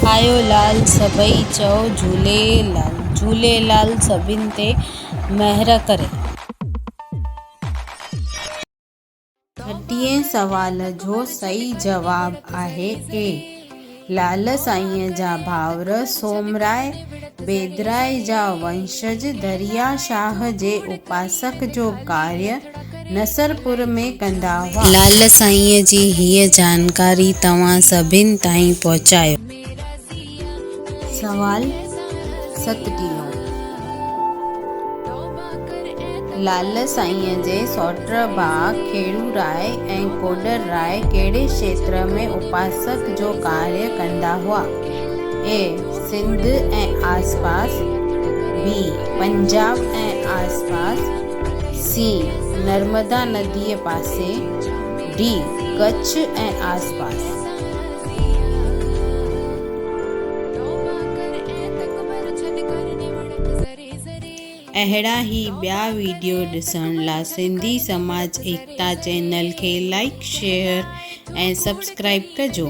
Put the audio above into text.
آيو لال سڀئي چئو جهوليلال، جهوليلال سڀن تي مهر ڪري. ڇٽيهين سوال جو صحيح جواب آهي اي. لال سائينء جا ڀائر سومراء بيدراء جا ونشج دريا شاهه جي اپاسڪ جو ڪاريه نصرپور ۾ ڪندا هئا. لال سائينء جي هيء جانڪاري توهان سڀن تائين پهچايو. سوال ستٽيهون، لال سائينء جي سئوٽ ڀاء کيڙو راء ۽ ڪوڏر راء ڪهڙي کيتر ۾ اپاسڪ جو ڪاريه ڪندا هئا؟ اي. سنڌ ۽ آسپاس، بي. پنجاب ۽ آسپاس، سي. نرمدا نديء پاسي، ڊي. ڪڇ ۽ آسپاس. اهڙا ئي ٻيا وڊيو ڏسڻ لا سنڌي سماج ايڪتا چينل کي لائيڪ شيئر ۽ سبسڪرائيب ڪجو.